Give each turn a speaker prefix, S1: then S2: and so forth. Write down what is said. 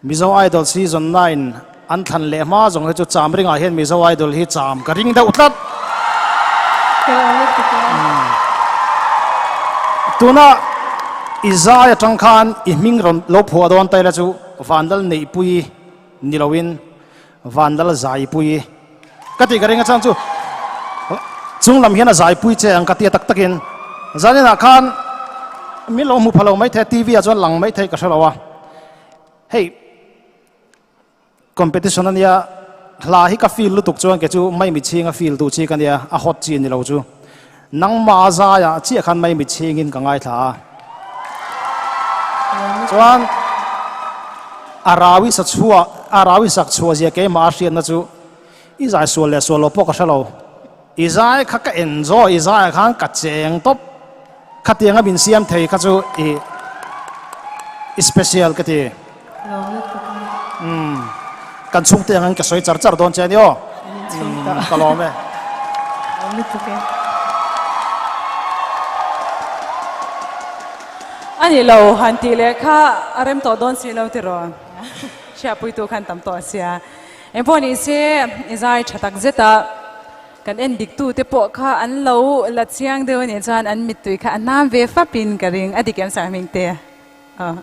S1: Mizo Idol season 9 an thlan leh hma zawng hi chu cham ringah hian Mizo Idol hi cham ka ring deuh tlat. Tuna i zai atang khan i hming rawn lo phuah dawn ta ila chu Vanlal Neihpuii ni loin Vanlal Zaipuii ka tih ka ring a chang chu chung lam hian a zaipui che ang ka tia tak takin zaninah khan min lo hmu pha lo maithei a TV ah chuan lang maithei ka hre lo a hei competition ania hla hi ka feel lutuk chuan ke chu mai mi chhing a feel duh chi ka nia a hot chi ni lo chu nangma zaiah chiah khan mai mi chhingin ka ngaithla a chuan a rawi sa chhuah a rawi sak chhuah zia keimah a hriatna chu i zai sual leh sual lo pawh ka hre lo i zai kha ka enjoy i zaiah khan ka cheng tawp Khatianga min siam thei kha chu i i special ka ti. Umm kan chhungte angin ka sawi char char dawn che a ni aw. Umm ka lawm e.
S2: A ni lo han tih leh kha a rem tawh dawn si lo tiraw? Hriatpuitu khan tam tawh sia. Engpawh ni se i zai tha tak zet a. Kan en dik tu te pawh kha an lo la chiang deuh anih chuan an mittui kha a nam ve fap in ka ring a dik em Sarhming te? Aw.